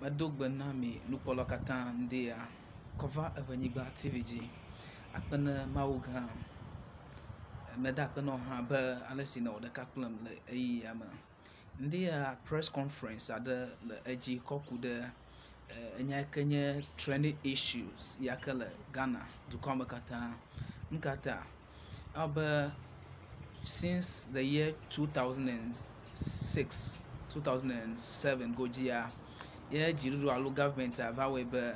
Medo gbe na mi nukpɔlawo katã ŋdi ya kɔva Eŋenyigba TV dzi. Akpe ne Mawu gã. Meda akpe na wò hã be ale si nèwɔ ɖeka kplim le ʋeyiʋi ya me. Ŋdi ya press conference aɖe le edzi kɔ ku ɖe enya yi ke nye trending issues ya ke le Ghana dukɔa me katã. Nu ka ta? Ewɔ abe since the year 2006, 2007 godzia ye dziɖuɖu alo government va wɔe be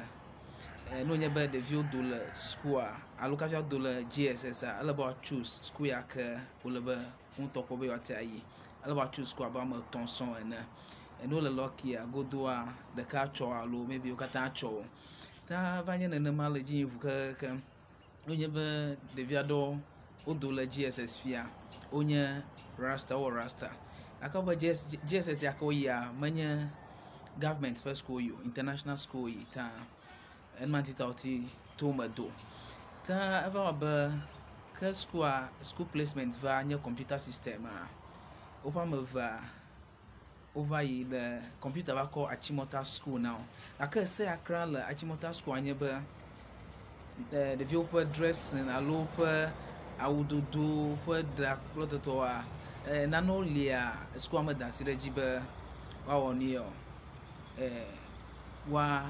ne wònye be ɖeviwo do le sukua alo kafi woado le JSS a ele be woa choose suku ya ke wòle be wo ŋutɔ kpɔ be yewoate ayi. Ele be woa choose suku abe woame etɔ̃ sɔŋ ene. Ne wole luckia godoa ɖeka tsɔ alo maybe wo katã tsɔ o. Ta va nye nenema le edzi yim ŋu kekeake. Wonye be ɖevi aɖewo wodo le JSS fia wonye rasta wowɔ rasta gake wobe JSS ya ke woyia menye government ƒe suku woyi o, international school woyi ta enuma ŋuti ta woti to eme do. Ta eva wɔ be ke sukua school placement va nye computer system a woƒe ame evea wova yi ɖe kɔmpita va kɔ Achimota school na wo. Gake ese ya kura le Achimota school nye be ɖeviwo ƒe dressing alo woƒe awudodo ƒe ɖa kple tɔtɔwoa nanewo lia sukua meda asi ɖe edzi be woawɔ nu ya o. Woa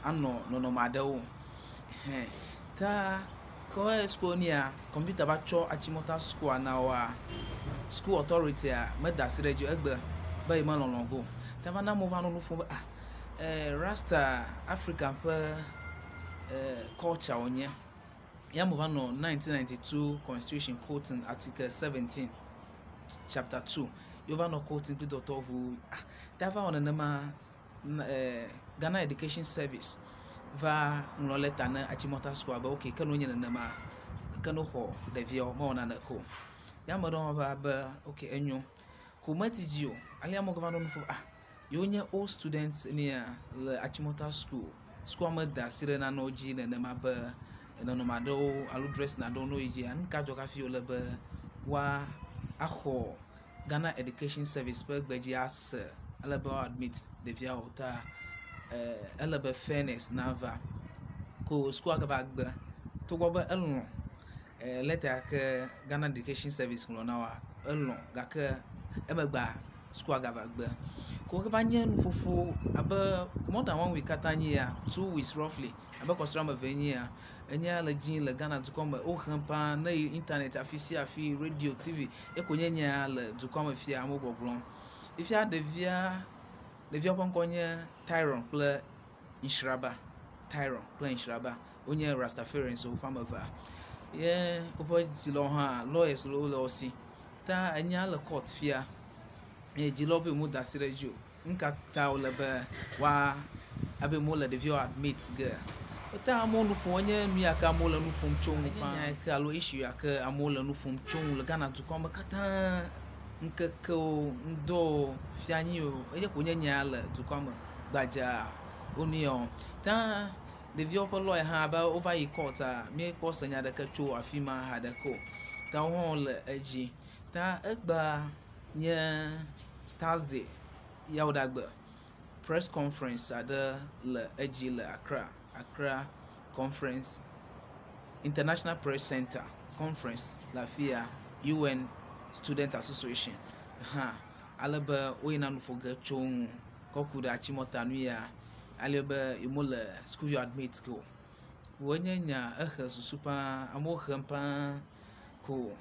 anɔ nɔnɔme aɖewo hɛ. Ta ke sukua nia kɔmpita va tsɔ Achimota sukua na woa school authority meda asi ɖe edzi o egbe be ye melɔlɔ ge o. Ta va na amewo va nɔ nu ƒom be ah rasta Africa ƒe culture wònye. Ya amewo va nɔ 1992 constitution quoting article 17 chapter 2 ye wova nɔ quoting kple dɔtɔwo ʋuu ah ta va wɔ nenema Ghana Education Service va ŋlɔ lɛta ne Achimota sukua be okay ke ne wonye nenema ke ne woxɔ ɖeviawo mewɔ naneke o. Ya ame aɖewo hã va be okay enyo ko medidi o ale amewo gava nɔ nu ƒom ah yewonye old students nia le Achimota school. Sukua meda asi ɖe nanewo dzi nenema be nɔnɔme aɖewo alo dressing aɖewo ne woyi dzia nu ka dzɔ hafi wòle be woa axɔ Ghana Education Service ƒe gbe dzi ase ele be woa admit ɖeviawo ta ele be fairness nava. Ko sukua gava gbe togbɔ be elɔ̃ lɛta ya ke Ghana Education Service ŋlɔ na woa elɔ̃ gake emegbea sukua gava gbe. Ko eva nye nuƒoƒo abe more than one week katã nyi ya 2 weeks roughly abe kɔsiɖa woame eve nyi ya enye le dzi le Ghana dukɔ me wohem paa ne yi internet afi sia afi radio TV eko nye nya le dukɔa me fia amewo gbɔgblɔm. Fifia ɖevia ɖeviawo ƒe ŋkɔ nye Tyron kple Nhyiraba. Tyron kple Nhyiraba wonye Rastafarians woƒe ame evea ye woƒe dzilawo hã lawyers le wo si ta enya le court fia eye dzilawo be yewoda asi ɖe edzi o. Nu ka ta wòle be woa abe wole ɖeviawo admit ge. Ta amewo nu ƒom enye nu ya ke amewo le nu ƒom tso ŋu nya yi ke alo issue ya ke amewo le nu ƒom tso ŋu le Ghana dukɔa me katã. Ŋkekewo, ŋdɔwo, fianyiwo eye ko nye nya le dukɔa me gbadzaa wo nu ya wɔm. Ta ɖeviawo ƒe lawyer hã be wova yi court a míekpɔ se nya ɖeke tso afi ma haɖeke o. Ta wo hã wole edzi. Ta egbea nye Thursday yawoɖagbe press conference aɖe le edzi le Accra. Accra Conference International Press Center conference le afi ya. UN Student Association hã ale be woyina nu ƒo ge tso ŋu kɔ ku ɖe Achimota nu ya ale be yewomele sukuviwo admit ge o. Wònye nya ehe susu paa amewo hem paa ko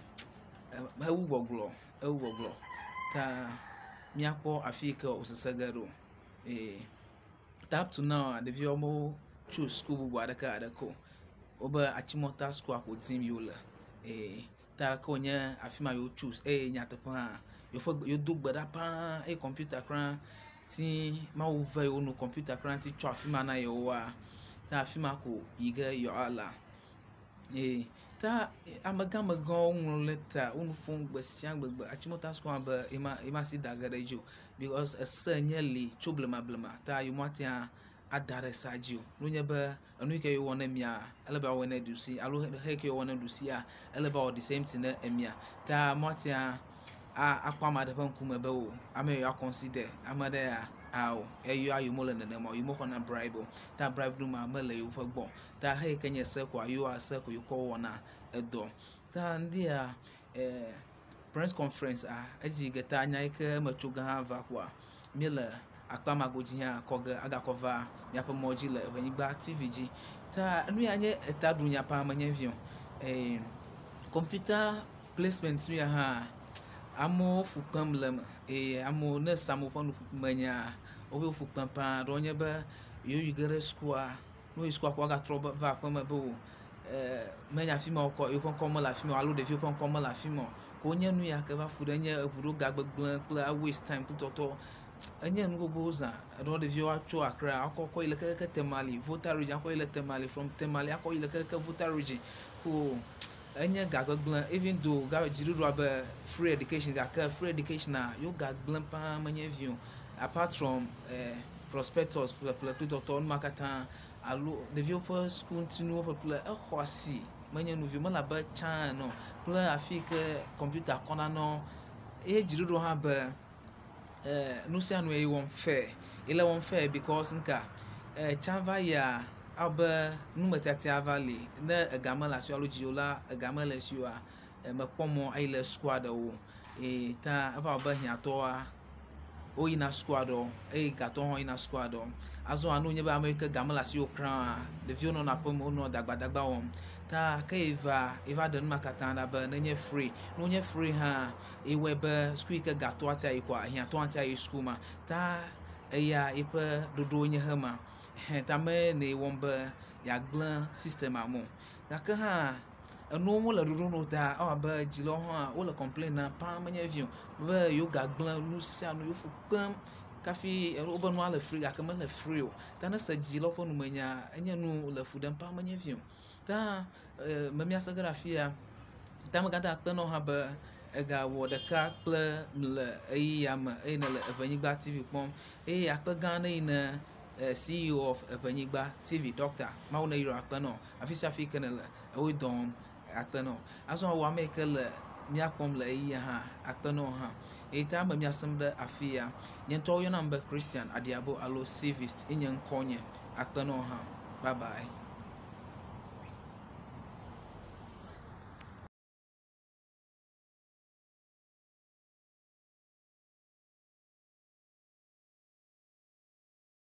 ewu gbɔgblɔ ewu gbɔgblɔ ta míakpɔ afi yi ke wòsese ge ɖo. Ee ta up to now ɖeviawo mo choose suku bubu aɖeke haɖeke o. Wobe Achimota sukua ko dim yewole. Ee ta ke wònye afi ma yewo choose eye nyateƒe hã yewoƒe yewodo gbe ɖa paa eye kɔmpita kura ti Mawu ve yewo nu kɔmpita kura ŋuti tsɔ afi ma na yewoa ta afi ma ko yi ge yewoala. Ee ta amegãmegãwo ŋlɔ lɛta wo nu ƒom gbe sia gbegbe Achimota sukua be yema yema asi da ge ɖe edzi o because ese nye li tso blema blema ta yewomate ada ɖe sea dzi o. Ne wonye be enu yi ke yewowɔ ne mia ele be woawɔe ne ɖusi alo xe yi ke yewowɔ ne ɖusia ele be woawɔ the same thing ne emia. Ta mɔatea akpɔ ame aɖe ƒe ŋkume be o ame yi yewoa consider ame ɖe ya Ao, eyoa yewo mele nenema o, yewo mexɔna bribe o. Ta bribe nu ma mele yewoƒe gbɔ o. Ta xe yi ke nye se koa, yewoa se ko yewokɔ wɔna edɔ. Ta ŋdia press conference a edzi ge ta nya yi ke eme tso ge hã va kpoa míele akpa ma godzi hã kɔ ge agakɔ va míaƒe mɔ dzi le Eʋenyigba TV dzi. Ta nu ya nye etaɖunya paa menye vi o. Computer placement nu ya hã amewo fu kpem le eme eye amewo ne se amewo ƒe numenya wobe fu kpem paa. Ɖewo nye be yewo yi ge ɖe sukua, ne woyi sukua ko woagatrɔ va aƒeme be o menye afi ma wokɔ yewoƒe ŋkɔ mele afi ma o alo ɖeviwo ƒe ŋkɔ mele afi ma o. Ko wonye nu ya ke va fu ɖe nye eŋu ɖo ga gbegblẽ kple a waste time kple tɔtɔ. Enye nu gbogbowo zã. Eɖewo ɖeviwo atso Accra akɔ kɔ yi le keke Tamale, Volta region akɔ yi le Tamale, from Tamale akɔ yi le keke Volta region. Ko enye ga gbegblẽ even though ga dziɖuɖua be free education gake free education a yewo ga gblẽ paa menye vi o. Apart from prospectus ƒleƒle kple tɔtɔ nu ma katã alo ɖeviwo ƒe suku ŋutinuwo ƒeƒle exɔ asi menye nu vi o mele abe tsã ene o kple afi yi ke kɔmpita kɔna nɔ eye dziɖuɖu hã be nu sia nu ye wɔm fair. Ele wɔm fair because nuka tsã va yia abe numetiatia va li ne ega mele asi alo dziwò la ega mele esi oa mekpɔ mɔ ayi le sukua ɖewo eye ta eva wɔ be hiãtɔwoa woyina sukua ɖewo eye gatɔwo hã yina sukua ɖewo. Azɔ ne wonye be ame yi ke ga mele asi o kura ɖeviwo nɔna aƒeme wonɔ dagbadagba wɔm. Ta ke ye va eva ɖe nu ma katã ɖa be nenye free. Ne wonye free hã ewɔe be suku yi ke gatɔ ate ayi koa hiãtɔ ate ayi suku ma. Ta eya eƒe ɖoɖo nye hema. Ta me ne wɔm be yeagblẽ system me o. Gake hã enuwo mele ɖoɖo nu o ta ewɔ abe dzilawo hã wole complain na paa menye vi o be yewo gagblẽ nu sia nu yewo fu kpem kafi wobe nua le free gake mele free o. Ta ne se dzilawo ƒe numenya enye nu le fu ɖem paa menye vi o. Ta me míase ge ɖe afi ya. Ta megada akpe na wò hã be egawɔ ɖeka kple le ɣeyiɣia me eye nele Eʋenyigba TV kpɔm eye akpe gã aɖe yi ne CEO of Eʋenyigba TV Dr. Mawu neyra akpe na wò. Afi sia afi yi ke nele ewoe dɔ wɔm akpe na wò. Azɔ wò ame yi ke le mía kpɔm le ɣeyiɣia hã akpe na wò hã. Eyi ta me míasem ɖe afi ya. Nye ŋutɔ woyɔnam be Christian Adiabo alo Civist enye ŋkɔnye. Akpe na wò hã. Bye bye.